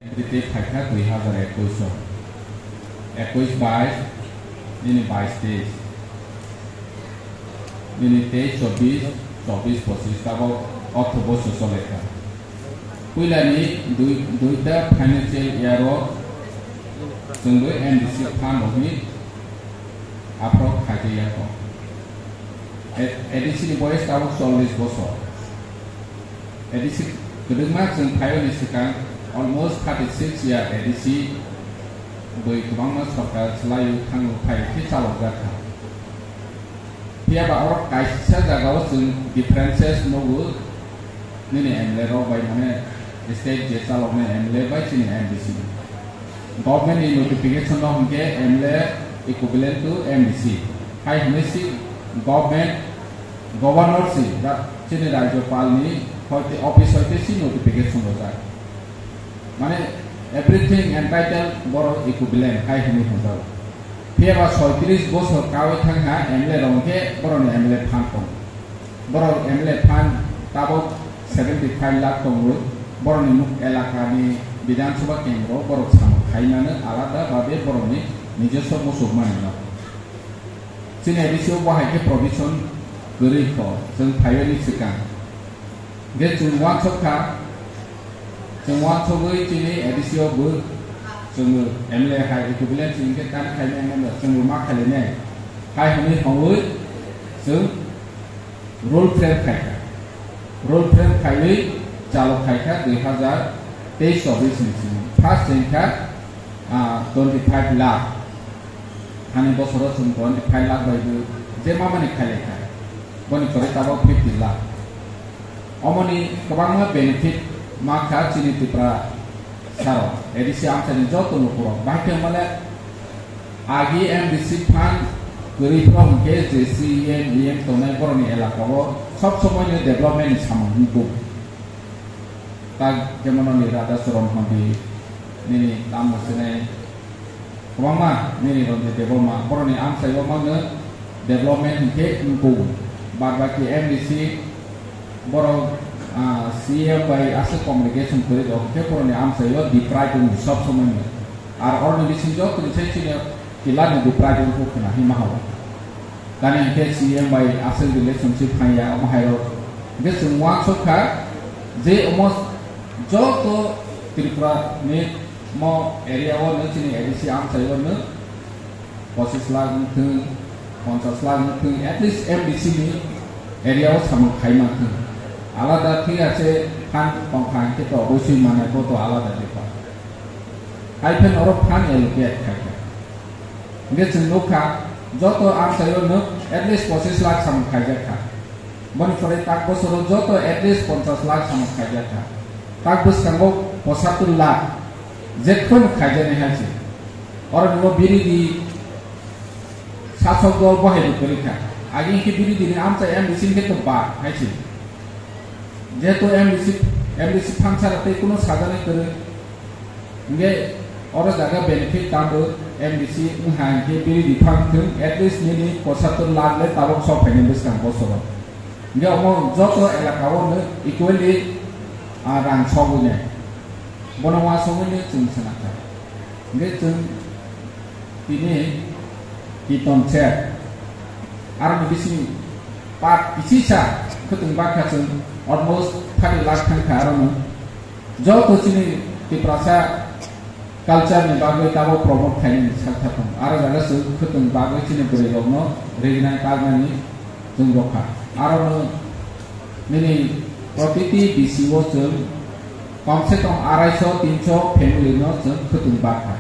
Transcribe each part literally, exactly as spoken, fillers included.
Entry tei phaikha dui hazar ekush o. Ekush bais, nini bais teis. Nini teis chobbish, chobbish pochish tabok ortho bochor cholaikha. Puilani dui, duita financial year o chwngbo M D C fund rokni aphro khaijak ya kho. A D C ni boyes tabok chollish bochor. A D C kwdwkma chwng phaiyoni swkang almost thirty six year A D C bwi kwbangma sorkar chwlaiwi thango phai khe chalokjak kha. Phiya ba oro kaisa jagao chwng differences nugo nini M L A rok bai mane state je chaloknai M L A bai chini M D C. Government ni notification no hwnkhe M L A equivalent to M D C. Hai hwnwi si government, governor si ra-, chini Rajyapal ni hoite office hoite si notification rojak. Mane everything entitled borok equivalent hai hwnwi hwnjago. Phiya ba soitris bosor kawi thang ha M L A rok hwnkhe borokni M L A fund tongo. Borok M L A fund tabok seventy five lakh tongwi borokni nuk elakani Bidhan Sabha kendro borok samung khaimano alada babe borokni nijoswo muchukmani no. Chini A D C o bo hai khe provision kwrwi kho chwng phaiyani swkang. Hwnkhe chwng uansuk kha, chwng uansugwi chini A D C o bo chwng M L A hai equivalent chwng khe kan khainai mano chwng bo ma khailainai. Hai hwnwi hwnwi chwng rule frame khaikha. Rule frame khaiwi chalo khaikha dui hazar teis chobbish ni simi. First chengkha, ah, twenty five lakh. Hani bosoro chwng twenty five lakh bai bo je mamani khailaikha. Boni kwrwi tabok fifty lakh. Omoni kwbangma benefit ma kha chini Tripura saro, A D C amchaini joto nukhurok. Bahai khe male agi M D C fund kwrwi phro hwnkhe je C E M, E M tongnai borokni elakao sob somoino development ni samung wngkuk. Tak jemon nini Radha Charan Handi, nini tamo sinai kwbangma nini Ranjit Debbarma, borokni amchaio mangno development hinkhe wngkuk. Bad baki M D C borok, ah, C M bai aswk communication kwrwi rok hinkhe borokni amchaio deprive wngwi sob somoino. Ar oroni bising joto ni sai chini kila ni deprive wngkuk khna hinma hao. Tani hinkhe C M bai aswk relationship phaiya omo hairok. Hinkhe chwng uansuk kha je omo joto Tripura ni mo area o no chini A D C amchaio no pochis lakh wngthwng, ponchas lakh wngthwng, at least M D C ni area o samung khai manthwng. Alada thik ache fund tongkha hinkhe to obosoi manai bo to alada bepar. Hai phano oro fund allocate khaikha. Hinkhe chwng nukha, joto amchaio no at least pochis lakh samung khaijak kha. Boni pore tak bosoro joto at least ponchas lakh samung khaijak kha. Tak bwskango pochattor lakh jephru khaijaknai hai se. Oro nwngo biridhi sasok dol bo hai bo kwrwi kha. Agi hinkhe biridhi ni amchai M D C hinkhe to ba hai se. Jehetu M D C, M D C phansara tei kuno sajani kwrwi. Hinkhe oro jaga benefit tamo M D C wngha hinkhe biri biphang thwng at least nini pochattor lakh le tabok sok phainai bwskang bosoro. Hinkhe omo joto elaka o no equally, ah, rang sogwi nai. Bono uansugwi no chwng swnamkha. Hinkhe chwng tini kiton se aroni bising part kisisa khwtwng bakha chwng almost thirty lakh thangkha arono. Joto chini Tiprasa culture ni bagwi tabok promote khainani sakha thung. Aro jaga chwng khwtwng bagwi chini bwrwi rokno rinai tagnani chwng rokha. Arono nini protiti B C o chwng kom se kom arai so tin so family no chwng khwtwng bakha.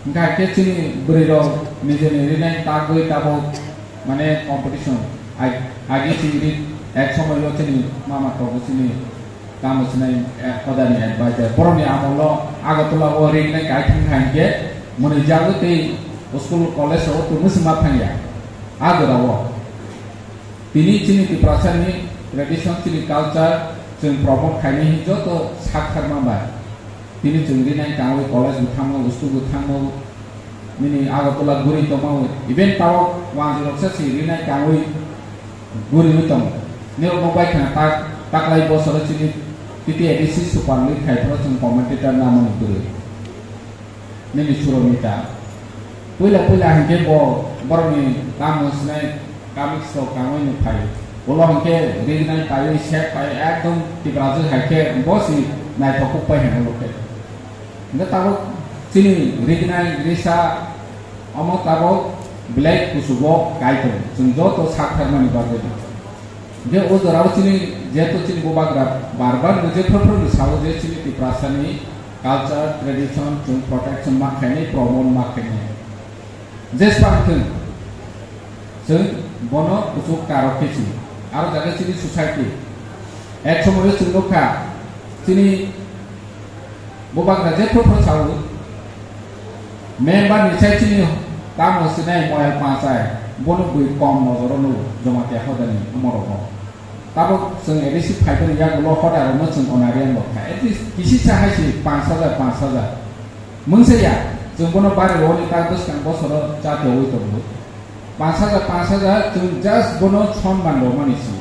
Hingkha khe chini bwrwi rok nijeni rinai tagwi tabok mane competition. Ag-, agi chini ek somoi o chini mama tongo chini tamo sinai, eh, hodani advisor. Borokni amolo Agartala o rinai kaithang kha hinkhe mwnwi jagwi tei school college o tongwi se ma thangya. A jora o. Tini chini Tiprasani tradition, chini culture, chwng promote khainai hin joto sak thar ma bai. Tini chwng rinai tangwi college bo thangmo, school bo thangmo, nini Agartala guri tongma, even tao wanjwi rok se si rinai tangwi guriwi tongo. Nirok no bai khna tak, taklai bosoro chini T T A D C Super League hai phano chwng commentator namani kwrwi. Nini Suromita. Puila puila hinkhe bo borokni tamo sinai comics rok tangwi no phai. Ulo hinkhe rignai paiwi sek pai ekdom Tiprajwk hai khe bo si naithok kuk pai hino lokhe. Hinkhe tabuk chini rignai risa omo tabuk belai kuchugo kai tongo. Chwng joto sak tharmani bagwi. Hinkhe o jorao chini, jehetu chini bubagra bar bar no je phar phar no sao je chini Tiprasani culture, tradition chwng protection ma khainai, promote ma khainai. Jeswng thwng, chwng bono kuchuk karok khe si. Aro jaga chini society. Ek somoyo chwng nukha, chini bubagra je phar phar sao, member ni sai chini tamo sinai moyal panchai, bono bui kom nojoro nugo, Jamatia hodani omorok no. Tabuk chwng A D C phaikhe ni yagulo hoda rokno chwng onarian rok kha. At least kisisa hai si panch hajar, panch hajar. Mungsa ya, chwng bono bari roni tak bwskang bosoro chati oi tongo. Panch hajar, panch hajar, chwng just bono sonman rwmani si.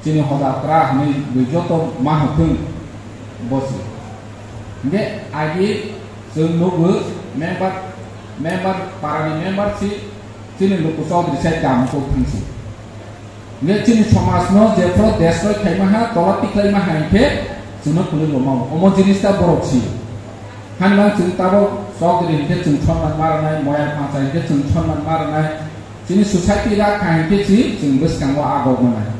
Chini hoda kra hwnwi bui joto ma hwthwng bosi. Hinkhe agi chwng nugo member, member, parani member si chini luku chaudhuri sai dam kok thwngsi. Hinkhe chini somajno jephru destroy khaima ha, tola tikhlaima ha hinkhe chwngno kwlwi lomao. Omo jinis ta borok si. Hanma chwng tabuk chaudhuri hinkhe chwng sonman ma rwnai, moyal panchai hinkhe chwng sonman ma rwnai. Chini society rak kha hinkhe si chwng bwskango agok manai.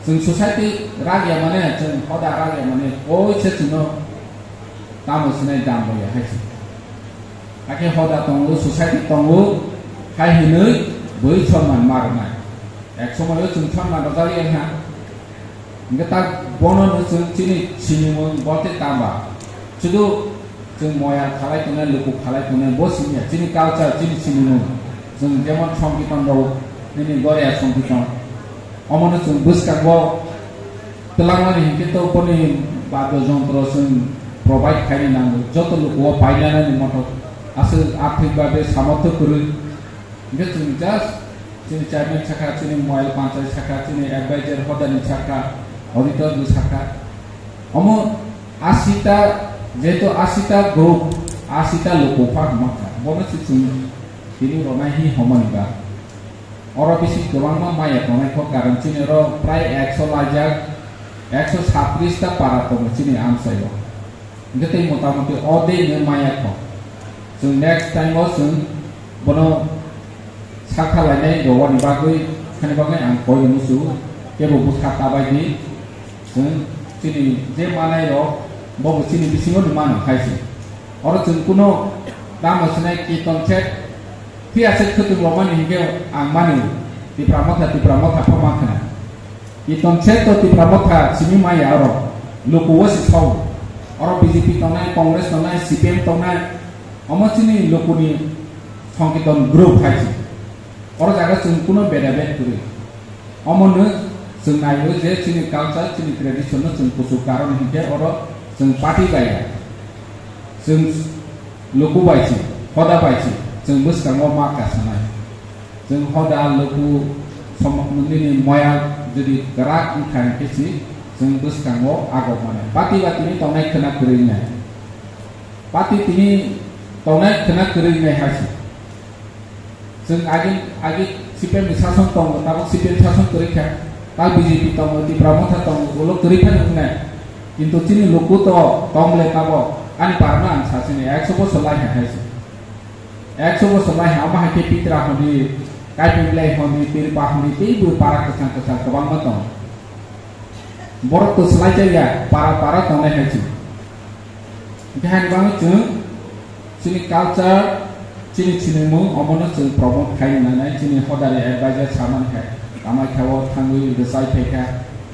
Chwng society rak ya mane, chwng hoda rak ya mane, koi se chwngno tamo sinai dam rw ya hai se. Hakhe hoda tongo, society tongo, hai hinwi bui sonman ma rwnai. Ek somoyo chwng sonman rwjak ya ha. Hinkhe ta bono no chwng chini sinimung bolte tamba. Sudu chwng moyal khalai tongnai, luku khalai tongnai, bo siniya. Chini culture, chini sinimung. Chwng jemon songkiton rok, nini goria songkiton. Omono chwng bwskango twlangmani hinkhe to boni badyo jontro chwng provide khaini nango. Joto lukuo painani moto aswk athwik babe samotho kwrwi. Hinkhe chwng just chini chairman sakha, chini moyal panchai sakha, chini advisor hodani sakha, auditor ni sakha. Omo asita, jehetu asita group, asita luku pha hwnma kha. Bono se chwng tini rwnai hi homani ba. Oro bisi kwbangma maya tongnai kho, karon chini oro prai ekso lajak, ekso satris ta para tongo chini amchaio. Hinkhe tei motamoti o dei no maya kho. Chwng next time o chwng bono sakha lainai rowani bagwi, hani bagwi ang koi musu, kebo bwkha ta bai di. Chwng chini je manai rok, bobo chini bisingo ni mano khai se. Oro chwng kuno tamo sinai ki tong se, phiya se khwtwng rok mani hinkhe ang mani Tipra Motha, Tipra Motha pho ma khna. Ki tong se to Tipra Motha simi maya oro. Luku o si sao. Oro B J P tongnai, Congress tongnai, C P M tongnai. Omo chini lukuni songkiton group hai se. Oro jaga chwng kuno beda bed kwrwi. Omono chwng naio je chini culture, chini tradition no chwng kuchuk karon hinkhe oro chwng party bai ya. Chwng luku bai si, hoda bai si, chwng bwskango ma kasanai. Chwng hoda luku som-, nini moya jodi kwrak wngkha hinkhe si chwng bwskango agok manai. Party ba tini tongnai khwna kwrwi nai. Party tini tongnai khwna kwrwi nai hai si. Chwng agi, agi C P M ni sason tongo, tabuk C P M sason kwrwi kha. Ta B J P tongo, Tipra Motha tongo, ulo kwrwi phano wngnai. Kintu chini luku to tong le tabuk, ani parano ang sasini, ekso bosor lai hai hai se. Ekso bosor lai hai, omo hai khe Pitra hwnwi, Kaipinglai hwnwi, Pirpa hwnwi, teibo para kwchang kwchang kwbangma tongo. Borok to swlai chaya, para para tongnai hai se. Hinkhe haini bagwi chwng chini culture, chini sinimung omono chwng promote khai nanai, chini hodari advisor samani hai. Kamaikha o thangwi rwchai phaikha,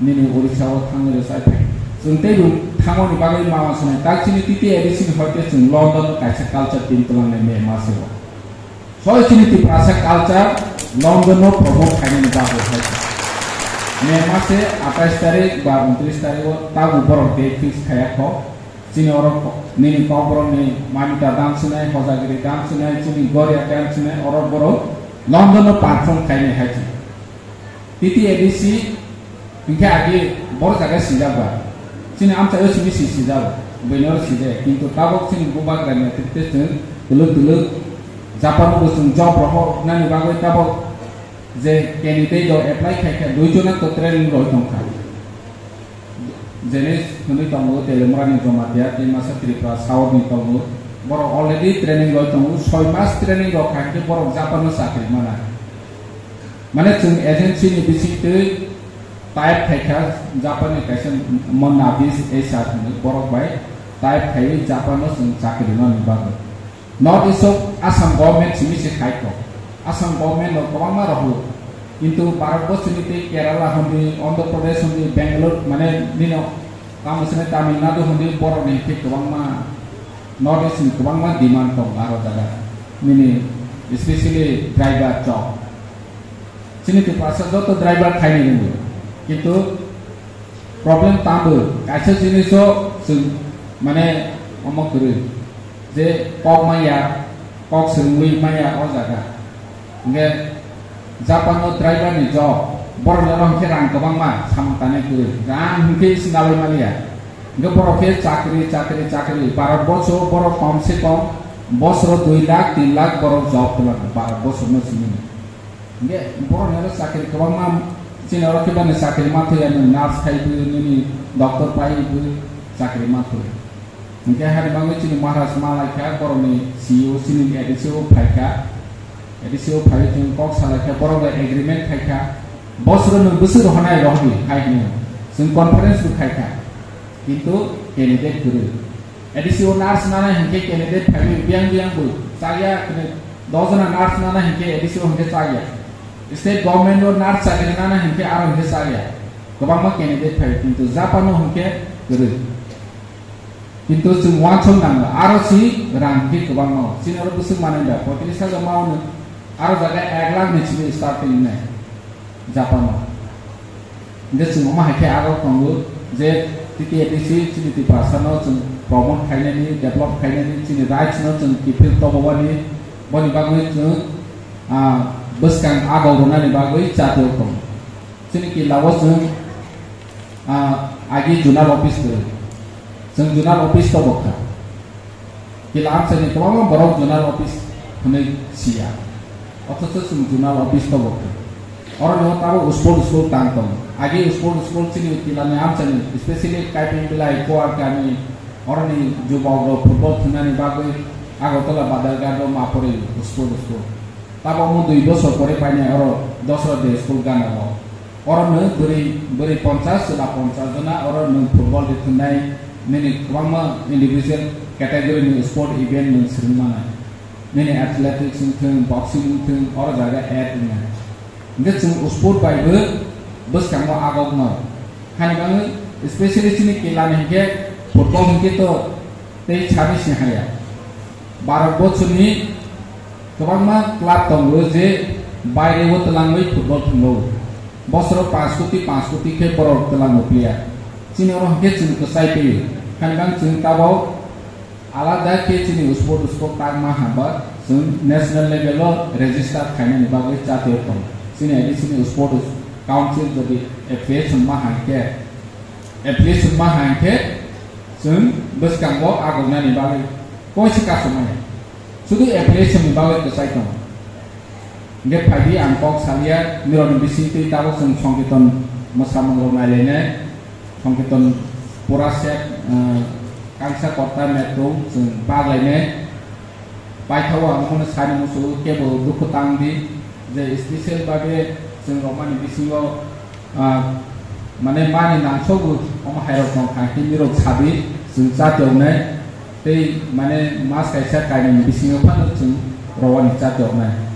nini Odisha o thangwi rwchai phai. Chwng teibo thangmani bagwi mama swnai. Tak chini T T A D C ni hoite chwng London o kaisa culture team twlangnai May maseo. Soi chini Tiprasa culture London no promote khainani bagwi hai. May mase atais tarik ba untris tarik o tabuk borok date fix khaya kho. Chini oro ko-, nini kokborok ni Mamita dance nai, Hojagiri dance nai, chini Goria dance nai, oro borok London no perform khainai hai chini. T T A D C hinkhe agi bor jaga sijak ba. Chini amchaio simi si sijak, buino sijak, kintu tabok chini bubagrani atwtwi chwng twlwk twlwk Japan bo chwng job rohor nani bagwi tabok je candidate rok apply khai kha, dui jona to training roi tong kha. Jene hwnwi tongo Telemrani Jamatia tei masa Tripura South ni tongo. Borok already training roi tongo, soi mas training rok khai khe borok Japan o chakri mana. Mane chwng agency ni bisingtwi type khai kha, Japan ni kaisa Monabis H R hwnwi borok bai type khaiwi Japan o chwng chakri rwna bagwi. North East o Assam government simi se khai kho. Assam government no kwbangma rohor. Kintu Bharat borsoni tei Kerala hwnwi, Andhra Pradesh hwnwi, Bangalore mane nino tamo sene Tamil Nadu hwnwi borok ni khe kwbangma North East ni kwbangma demand tong aro jaga. Nini especially driver job. Chini Tiprasa joto driver khaini ringo. Kintu problem tambo kaisa jiniso chwng mane omo kwrwi je kok maya, kok swrwngwi maya o jaga. Hingke Japan o driver ni job, borok ni oro hingke rang kwbangma samung tanai kwrwi. Rang hingke sinalai maliya. Hingke borok khe chakri, chakri, chakri. Bharat borsho borok kom se kom bosoro dui lakh, tin lakh borok job kwlak Bharat borsho no simi. Hingke borok ni oro chakri kwbangma, chini oro khe bani chakri ma thwiya, nwng nurse khai bui, nini doctor pai bui chakri ma thwi. Hingke hani bagwi chini Maharaj ma lai kha, borok ni C E O, chini A D C o phai kha, A D C o phai chwng kok sa lai kha, borok bai agreement khai kha, bosoro nwng bwswk rohonai rohdi hai hwnwi chwng conference bo khai kha, kintu candidate kwrwi. A D C o nurse nana hinkhe candidate phaiwi biyang biyang bo chaya, kene dos jona nurse nana hinkhe A D C o hinkhe chaya. State government o nurse chakri nana hinkhe aro hinkhe chaya. Kwbangma candidate phaiwi, kintu Japan o hinkhe kwrwi. Kintu chwng uansuk nango, aro si rang hinkhe kwbangma o. Chini oro bwswk manwi da, poitris hajar ma ono, aro jaga ek lakh ni simi starting nai Japan o. Hingke chwng omo hai khe aro tongo je T T A D C chini Tiprasa no chwng promote khainani, develop khainani, chini rights no chwng kiphil tobobani, boni bagwi chwng, ah, bwskang agau rwnani bagwi chatio tongo. Chini kila o chwng, ah, agi zonal office kwrwi. Chwng zonal office tobo kha. Kila amchaini kwbangma borok zonal office hwnwi siya. Othocho chwng zonal office tobo kha. Oro no tabuk sport school tang tongo. Agi sport school chini kilani amchaini, specially Kaiping Bilai, Kuar Kami, oroni jubok rok football thwngnani bagwi Agartala Badharghat o ma pori sport school. Tabuk mo dui bosor pore painai oro Dosra Day school gana o. Oro nwng bwrwi, bwrwi ponchas, chwla ponchas jona, oro nwng football de thwngnai, nini kwbangma individual category ni sport event nwng swrwng manai. Nini athletics wng thwng, boxing wng thwng, oro jaga add wngnai. Hingke chwng sport bai bo bwskango agokno. Hani bagwi specially chini kila ni hinkhe football hinkhe to tei sani si haya. Bharat borsoni kwbangma club tongo je baire o twlangwi football thwngwi. Bosoro panch koti, panch koti khe borok twlango player. Chini oro hwnkhe chwng kwchai twi. Hani bang chwng tabok alada khe chini sport, sport tangma hamba chwng national level o register khainani bagwi chatio tongo. Chini adi chini sport council jodi affiliation ma hai khe, affiliation ma hai khe chwng bwskango agoknani bagwi koise kasumaya. Sudu affiliation ni bagwi kwchai tongo. Hingke phaidi ang kok salia, nirokni bisingtwi tabuk chwng Sankirtan mwsamung rok nailainai, Sankirtan pura set, eh, kangsa kotta metung chwng baglainai. Paithao ang omono sani muchungo kebo dukhu tang di, je special babe chwng rokmani bisingo, ah, mane mani nangsogo omo hairok tong kha, himni rok sadi chwng cha tongnai, tei mane mas kaisa kainwi bisingo phano chwng rowani cha tongnai.